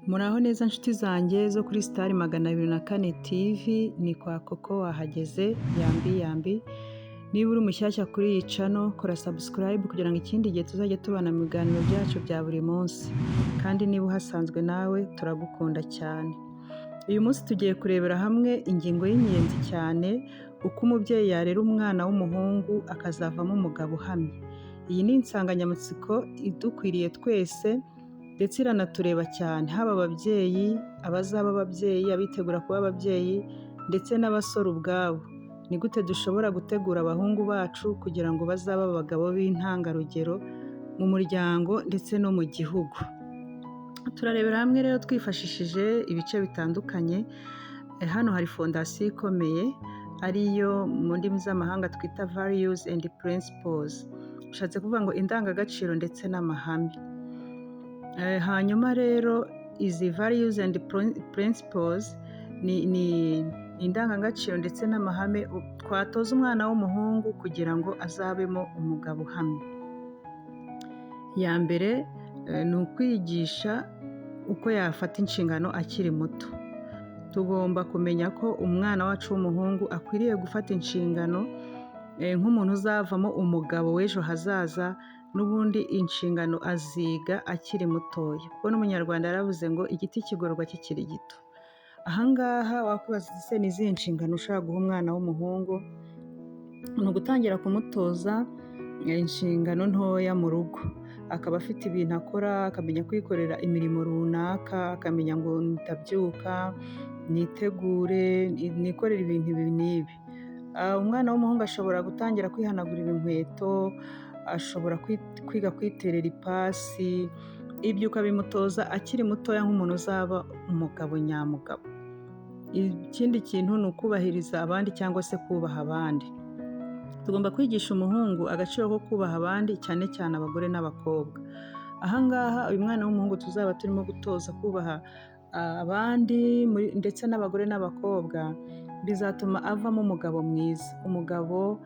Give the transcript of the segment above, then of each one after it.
Muraho neza nshuti zanjye zo kuri Star 204 TV, ni kwa Koko wahageze, yambi yambi. Niba uri mushyashya kuri iyi channel, kora subscribe kugira ngo ikindi gihe tuzajye tubana mu biganiro byacu bya buri munsi. Kandi niba uhasanzwe nawe, turagukunda cyane. Uyu munsi tugiye kurebera hamwe ingingo y'ingenzi cyane, uko umubyeyi yarera umwana w'umuhungu akazavamo umugabo uhamye. Iyi ni insanganyamatsiko idukwiriye twese ndetse iranatureba cyane, haba ababyeyi, abazaba ababyeyi, abitegura kuba ababyeyi ndetse n'abasore ubwabo. Ni gute dushobora gutegura abahungu bacu kugira ngo bazabe abagabo b'intangarugero mu muryango ndetse no mu gihugu? Turarebera hamwe rero twifashishije ibice bitandukanye. Hano hari fondasiyo ikomeye, ariyo mu ndimi z'amahanga twita values and principles. Bishatse kuvuga ngo indangagaciro ndetse n'amahame. Hanyuma rero izi values and principles ni indangagaciro ndetse n'amahame twatoza umwana w'umuhungu kugira ngo azabemo umugabo uhamye. Iya mbere ni ukwigisha uko yafata inshingano akiri muto. Tugomba kumenya ko umwana wacu w'umuhungu akwiriye gufata inshingano nk'umuntu uzavamo umugabo w'ejo hazaza, n'ubundi inshingano aziga akiri mutoya. Kuko n'Umunyarwanda yaravuze ngo igiti kigororwa kikiri gito. Aha ngaha wakwibaza uti: "Ese ni izihe nshingano ushobora guha umwana w'umuhungu?" Ni ugutangira kumutoza inshingano ntoya mu rugo. Akaba afite ibintu akora, akamenya kwikorera imirimo runaka, akamenya ngo ndabyuka, nitegure, nikorere ibintu ibi n'ibi. Umwana w'umuhungu ashobora gutangira kwihanagurira inkweto, ashobora kwiga kwiterera ipasi, ibyo ukabimutoza akiri mutoya nk'umuntu uzaba umugabo nyamugabo. Ikindi kintu ni ukubahiriza abandi cyangwa se kubaha abandi. Tugomba kwigisha umuhungu agaciro ko kubaha abandi, cyane cyane abagore n'abakobwa. Aha ngaha uyu mwana w'umuhungu tuzaba turimo gutoza kubaha abandi ndetse n'abagore n'abakobwa, bizatuma avamo umugabo mwiza, umugabo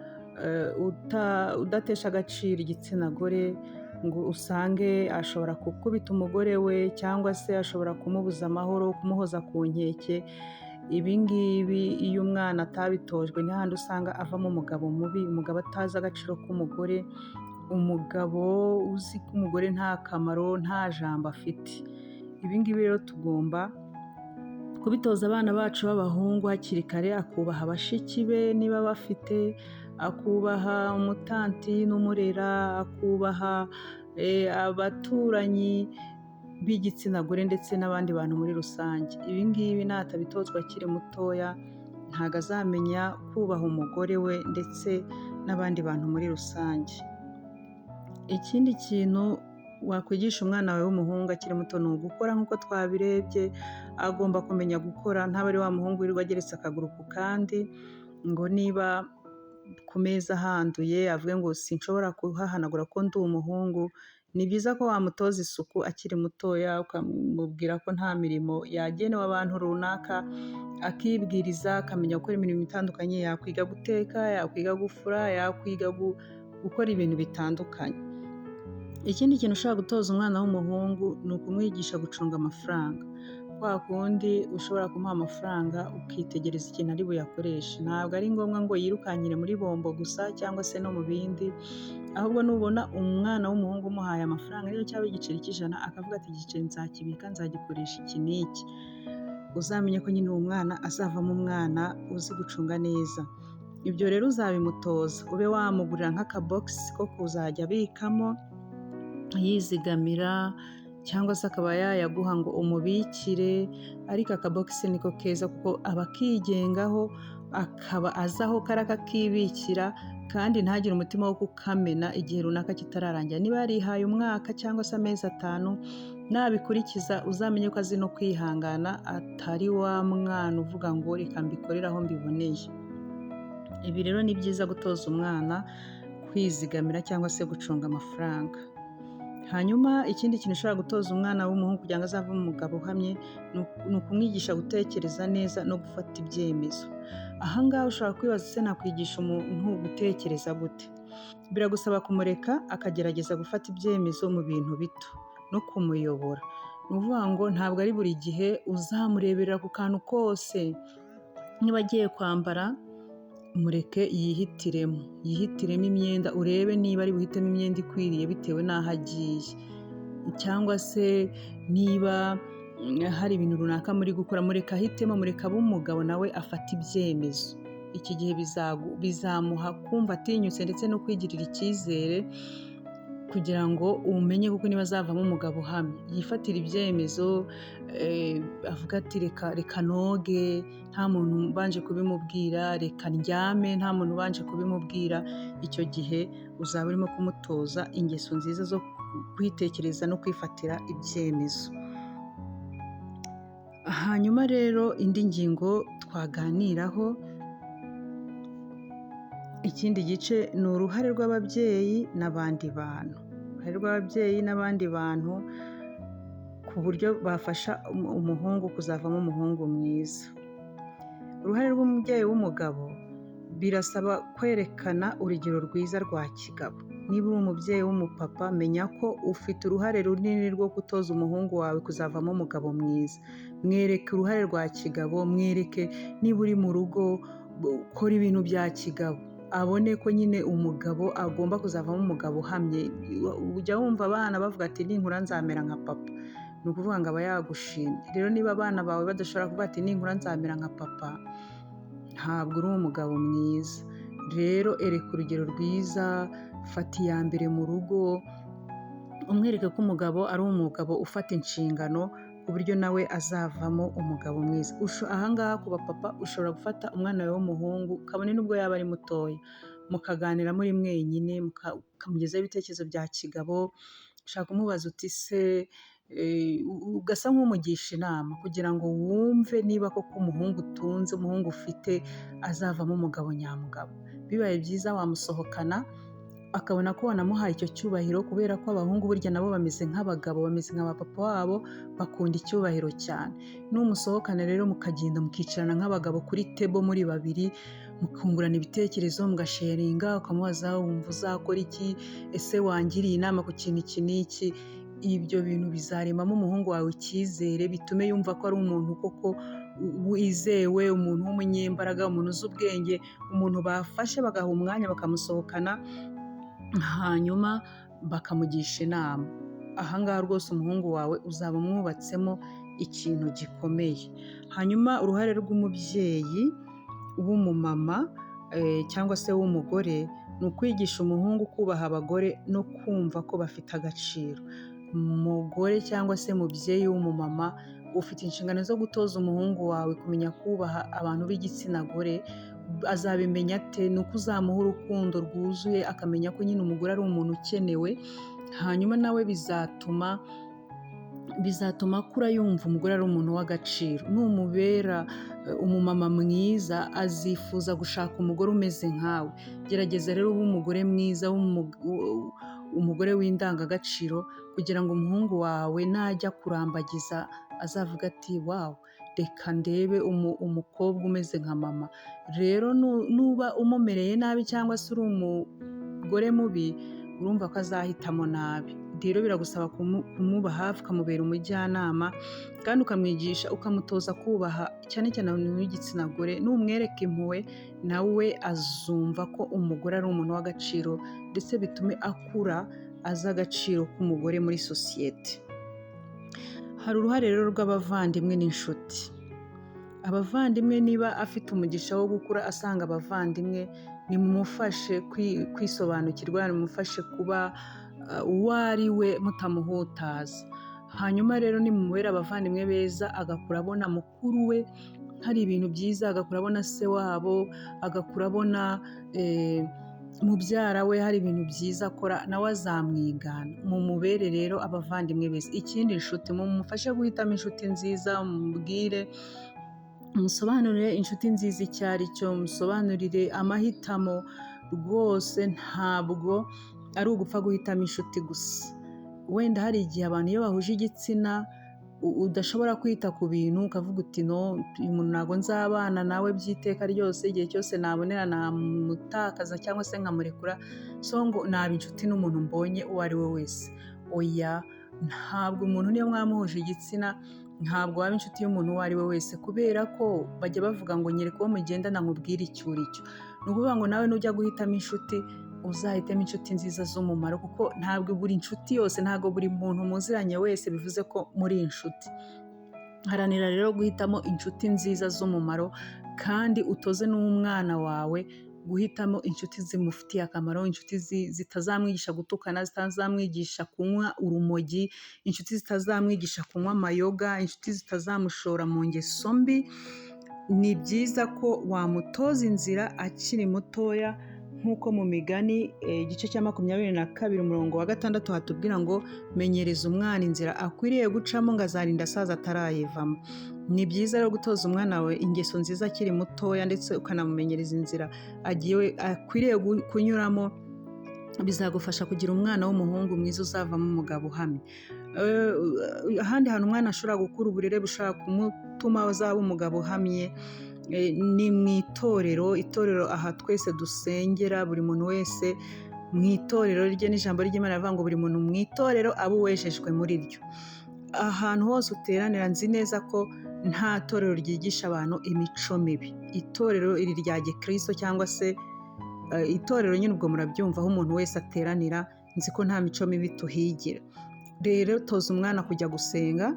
udatesha agaciro igitsina gore, ngo usange ashobora gukubita umugore we cyangwa se ashobora kumubuza amahoro, kumuhoza ku nkeke. Ibi ngibi iyo umwana atabitojwe, ni hahandi usanga avamo umugabo mubi, umugabo atazi agaciro k'umugore, umugabo uzi ko umugore nta kamaro, nta jambo afite. Ibi ngibi rero tugomba kubitoza abana bacu b'abahungu hakiri kare, akubaha bashiki be niba bafite, akubaha umutanti n'umurera, akubaha abaturanyi b'igitsina gore ndetse n'abandi bantu muri rusange. Ibi ngibi natabitozwa akiri mutoya, ntabwo azamenya kubaha umugore we ndetse n'abandi bantu muri rusange. Ikindi kintu wakwigisha umwana wawe w'umuhungu akiri muto ni ugukora. Nk'uko twabirebye, agomba kumenya gukora, ntabe ari wa muhungu wirirwa ageretse akaguru ku kandi, ngo niba ku meza handuye avuge ngo sinshobora kuhahanagura ko ndi umuhungu. Ni byiza ko wamutoza isuku akiri mutoya, ukamubwira ko nta mirimo yagenewe abantu runaka, akibwiriza, akamenya gukora imirimo itandukanye: yakwiga guteka, yakwiga gufura, yakwiga gukora ibintu bitandukanye. Ikindi kintu ushobora gutoza umwana w'umuhungu ni ukumwigisha gucunga amafaranga. Kwa kundi ushobora kumuha amafaranga ukitegereza ikintu ari buyakoreshe. Ntabwo ari ngombwa ngo yirukankire muri bombo gusa cyangwa se no mu bindi, ahubwo nubona umwana w'umuhungu umuhaye amafaranga, niyo cyaba igiceri cy'100, akavuga ati: "Igiceri nzakibika, nzagikoresha iki n'iki", uzamenye ko nyine uwo mwana azavamo umwana uzi gucunga neza. Ibyo rero uzabimutoza, ube wamugurira nk'akabogisi ko kuzajya abikamo yizigamira, cyangwa se akaba yayaguha ngo umubikire, ariko akabogisi niko keza kuko aba akigengaho, akaba azi aho kari, akakibikira, kandi ntagire umutima wo kukamena igihe runaka kitararangira. Niba yarihaye umwaka cyangwa se amezi 5, nabikurikiza uzamenye ko azi no kwihangana, atari wa mwana uvuga ngo reka mbikorere aho mbiboneye. Ibi rero ni byiza gutoza umwana kwizigamira cyangwa se gucunga amafaranga. Hanyuma ikindi kintu ushobora gutoza umwana w'umuhungu kugira ngo azavemo umugabo uhamye ni ukumwigisha gutekereza neza no gufata ibyemezo. Aha ngaha ushobora kwibaza: ese nakwigisha umuntu gutekereza gute? Biragusaba kumureka akagerageza gufata ibyemezo mu bintu bito no kumuyobora. Ni ukuvuga ngo ntabwo ari buri gihe uzamureberera ku kantu kose. Niba agiye kwambara, mureke yihitiremo, yihitiremo imyenda, urebe niba ari buhitemo imyenda ikwiriye bitewe n'aho agiye, cyangwa se niba hari ibintu runaka muri gukora, mureke ahitemo, mureke abe umugabo nawe afate ibyemezo. Iki gihe bizamuha kumva atinyutse ndetse no kwigirira icyizere, kugira ngo umenye koko niba azavamo umugabo uhamye. Yifatire ibyemezo, avuga ati reka noge nta muntu ubanje kubimubwira, reka ndyame nta muntu ubanje kubimubwira. Icyo gihe uzaba urimo kumutoza ingeso nziza zo kwitekereza no kwifatira ibyemezo. Hanyuma rero indi ngingo twaganiraho, ikindi gice ni uruhare rw'ababyeyi n'abandi bantu. Uruhare rw'ababyeyi n'abandi bantu ku buryo bafasha umuhungu kuzavamo umuhungu mwiza. Uruhare rw'umubyeyi w'umugabo birasaba kwerekana urugero rwiza rwa kigabo. Niba uri umubyeyi w'umupapa, menya ko ufite uruhare runini rwo gutoza umuhungu wawe kuzavamo umugabo mwiza. Mwereke uruhare rwa kigabo, mwereke niba uri mu rugo, kora ibintu bya kigabo, abone ko nyine umugabo agomba kuzavamo umugabo uhamye. Ujya wumva abana bavuga ati ninkura nzamera nka papa, ni ukuvuga ngo aba yagushimye. Rero niba abana bawe badashobora kuvuga ati ninkura nzamera nka papa, ntabwo uri umugabo mwiza. Rero ereka urugero rwiza, fata iya mbere mu rugo, umwereke ko umugabo ari umugabo ufata inshingano, ku buryo nawe azavamo umugabo mwiza. Aha ngaha ku bapapa ushobora gufata umwana wawe w'umuhungu, kabone n'ubwo yaba ari mutoya, mukaganira muri mwenyine, ukamugezaho ibitekerezo bya kigabo, ushaka kumubaza uti se, ugasa nk'umugisha inama kugira ngo wumve niba koko umuhungu utunze, umuhungu ufite azavamo umugabo nyamugabo. Bibaye byiza wamusohokana, akabona ko wanamuhaye icyo cyubahiro, kubera ko abahungu burya nabo bameze nk'abagabo, bameze nka ba papa wabo, bakunda icyubahiro cyane. Numusohokana rero mukagenda mukicarana nk'abagabo kuri table muri babiri, mukungurana ibitekerezo, mugasharinga, ukamubaza wumva uzakora iki, ese wangiriye inama ku kintu iki n'iki. Ibyo bintu bizaremamo umuhungu wawe icyizere, bitume yumva ko ari umuntu koko wizewe, umuntu w'umunyembaraga, umuntu uzi ubwenge, umuntu bafashe bagaha umwanya bakamusohokana, hanyuma bakamugisha inama. Aha ngaha rwose umuhungu wawe uzaba umwubatsemo ikintu gikomeye. Hanyuma uruhare rw'umubyeyi w'umumama cyangwa se w'umugore ni ukwigisha umuhungu kubaha abagore no kumva ko bafite agaciro. Umugore cyangwa se mubyeyi w'umumama ufite inshingano zo gutoza umuhungu wawe kumenya kubaha abantu b'igitsina gore. Azabimenya ate? Ni uko uzamuha urukundo rwuzuye, akamenya ko nyine umugore ari umuntu ukenewe, hanyuma nawe bizatuma akura yumva umugore ari umuntu w'agaciro. Numubera umumama mwiza, azifuza gushaka umugore umeze nkawe. Gerageza rero ube umugore mwiza, umugore w'indangagaciro, kugira ngo umuhungu wawe najya kurambagiza azavuga ati wow, reka ndebe umukobwa umeze nka mama. Rero nuba umumereye nabi cyangwa se uri umugore mubi, urumva ko azahitamo nabi. Rero biragusaba kumuba hafi, ukamubera umujyanama, kandi ukamwigisha, ukamutoza kubaha cyane cyane abantu b'igitsina gore. Numwereka impuhwe, nawe azumva ko umugore ari umuntu w'agaciro, ndetse bitume akura azi agaciro k'umugore muri sosiyete. Hari uruhare rero rw'abavandimwe n'inshuti. Abavandimwe, niba afite umugisha wo gukura asanga abavandimwe, nimumufashe kwisobanukirwa, nimumufashe kuba uwo ari we mutamuhutaza. Hanyuma rero nimumubera abavandimwe beza, agakura abona mukuru we hari ibintu byiza, agakura abona se wabo, agakura abona mubyara we hari ibintu byiza akora, nawe azamwigana. Mumubere rero abavandimwe beza. Ikindi, inshuti, mumufashe guhitamo inshuti nziza, mumubwire, musobanurire inshuti nziza icyo ari cyo, musobanurire amahitamo. Rwose ntabwo ari ugupfa guhitamo inshuti gusa. Wenda hari igihe abantu iyo bahuje igitsina udashobora kwita ku bintu, ukavuga uti no, uyu muntu ntabwo nzabana nawe by'iteka ryose, igihe cyose nabonera namutakaza cyangwa se nkamurekura, so ngo naba inshuti n'umuntu mbonye uwo ari we wese. Oya, Ntabwo umuntu niyo mwamuhuje igitsina, ntabwo waba inshuti y'umuntu uwo ari we wese, kubera ko bajya bavuga ngo nyereka uwo mugendana nkubwire icyo uri cyo. Ni ukuvuga ngo nawe nujya guhitamo inshuti, uzahitemo inshuti nziza z'umumaro, kuko ntabwo buri nshuti yose, ntabwo buri muntu muziranye wese bivuze ko muri inshuti. Haranira rero guhitamo inshuti nziza z'umumaro, kandi utoze n'umwana wawe guhitamo inshuti zimufitiye akamaro, inshuti zitazamwigisha gutukana, zitazamwigisha kunywa urumogi, inshuti zitazamwigisha kunywa amayoga, inshuti zitazamushora mu ngeso mbi. Ni byiza ko wamutoza inzira akiri mutoya, nk'uko mu Migani igice cya 22 umurongo wa 6 hatubwira ngo menyereza umwana inzira akwiriye gucamo ngo azarinda asaza atarayivamo. Ni byiza rero gutoza umwana wawe ingeso nziza akiri mutoya, ndetse ukanamumenyereza inzira akwiriye kunyuramo, bizagufasha kugira umwana w'umuhungu mwiza uzavamo umugabo uhamye. Ahandi hantu umwana ashobora gukura uburere bushobora kumutuma azaba umugabo uhamye ni mu itorero. Itorero aha twese dusengera, buri muntu wese mu itorero rye, n'ijambo ry'Imana rivuga ngo buri muntu mu itorero abe uwejejwe muri ryo. Ahantu hose uteranira, nzi neza ko nta torero ryigisha abantu imico mibi. Itorero iri rya gikristo cyangwa se itorero nyine ubwo murabyumva, aho umuntu wese ateranira, nzi ko nta mico mibi tuhigira. Rero toza umwana kujya gusenga,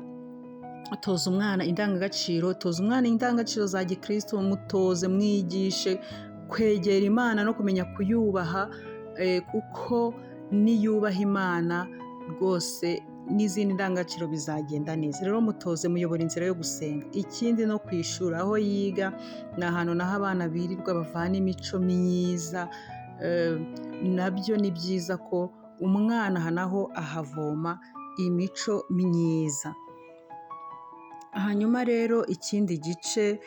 toza umwana indangagaciro, toza umwana indangagaciro za gikristo, mutoze, mwigishe kwegera Imana no kumenya kuyubaha, kuko niyubaha Imana rwose n'izindi ndangagaciro bizagenda neza. Rero mutoze, muyobora inzira yo gusenga. Ikindi no ku ishuri aho yiga, ni ahantu naho abana birirwa bavana imico myiza, nabyo ni byiza ko umwana aha naho ahavoma imico myiza. Hanyuma rero ikindi gice,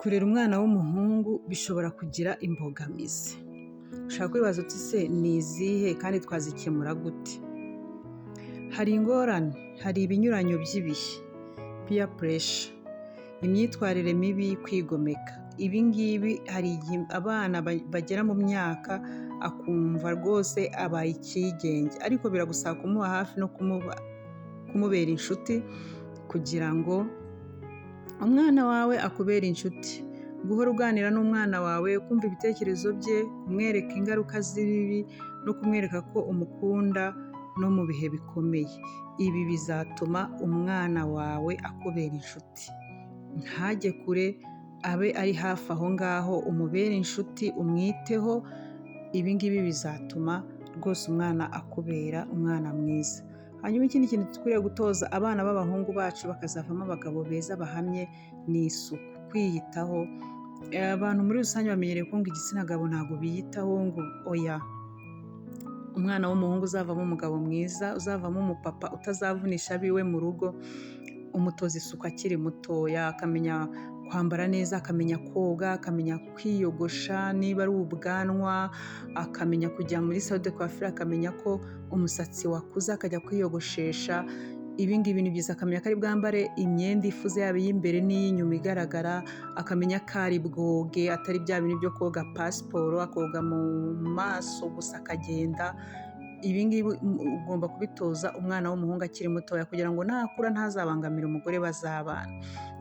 kurera umwana w'umuhungu bishobora kugira imbogamizi. Ushobora kwibaza uti se ni izihe kandi twazikemura gute? Hari ingorane, hari ibinyuranyo by'ibihe, peer pressure, imyitwarire mibi, kwigomeka. Ibi ngibi hari igihe abana bagera mu myaka akumva rwose abaye icyigenge, ariko biragusaba kumuba hafi no kumubera inshuti, kugira ngo umwana wawe akubere inshuti. Guhora uganira n'umwana wawe, kumva ibitekerezo bye, kumwereka ingaruka z'ibibi no kumwereka ko umukunda no mu bihe bikomeye. Ibi bizatuma umwana wawe akubera inshuti. Ntajye kure, abe ari hafi aho ngaho, umubere inshuti, umwiteho. Ibi ngibi bizatuma rwose umwana akubera umwana mwiza. Hanyuma ikindi kintu dukwiriye gutoza abana b'abahungu bacu bakazavamo abagabo beza bahamye ni isuku, kwiyitaho. Abantu muri rusange bamenyereye ko ngo igitsina gabo ntabwo biyitaho, ngo oya. Umwana w'umuhungu uzavamo umugabo mwiza, uzavamo umupapa utazavunisha abiwe mu rugo, umutoza isuku akiri mutoya, akamenya kwambara neza, akamenya koga, akamenya kwiyogosha niba ari ubwanwa, akamenya kujya muri salon de coiffure, akamenya ko umusatsi wakuze akajya kwiyogoshesha. Ibi ngibi ni byiza, akamenya ko ari bwambare imyenda ifuze yaba iy'imbere n'iy'inyuma igaragara, akamenya ko ari bwoge, atari bya bintu byo koga pasiporo, akoga mu maso gusa akagenda. Ibi ngibi ugomba kubitoza umwana w'umuhungu akiri mutoya, kugira ngo nakura ntazabangamire umugore bazabana.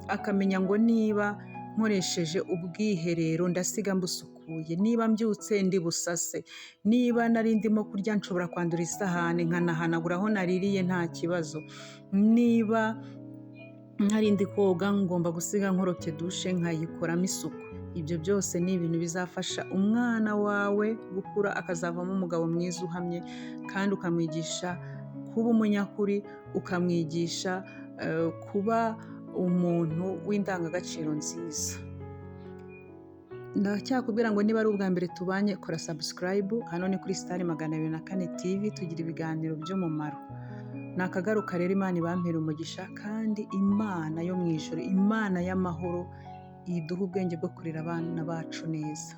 Akamenya ngo niba nkoresheje ubwiherero ndasiga mbusukuye, niba mbyutse ndi busase, niba nari ndimo kurya nshobora kwandura isahani nkanahanagura aho naririye nta kibazo, niba nari ndi koga ngomba gusiga nkoropye dushe nkayikoramo isuku. Ibyo byose ni ibintu bizafasha umwana wawe gukura akazavamo umugabo mwiza uhamye, kandi ukamwigisha kuba umunyakuri, ukamwigisha kuba umuntu w'indangagaciro nziza. Ndacyakubwira ngo niba ari ubwa mbere tubanye, kora subscribe. Hano ni kuri Star 204 TV, tugira ibiganiro by'umumaro. Nakagaruka rero, Imana ibampere umugisha, kandi Imana yo mu ijuru, Imana y'amahoro, iduha ubwenge bwo kurera abana bacu neza,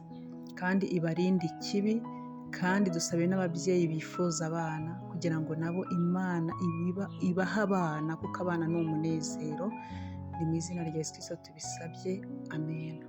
kandi ibarinde ikibi, kandi dusabe n'ababyeyi bifuza abana kugira ngo nabo Imana ibahe abana, kuko abana ni umunezero. Ni mu izina rya Yesu Kristo tubisabye, amen.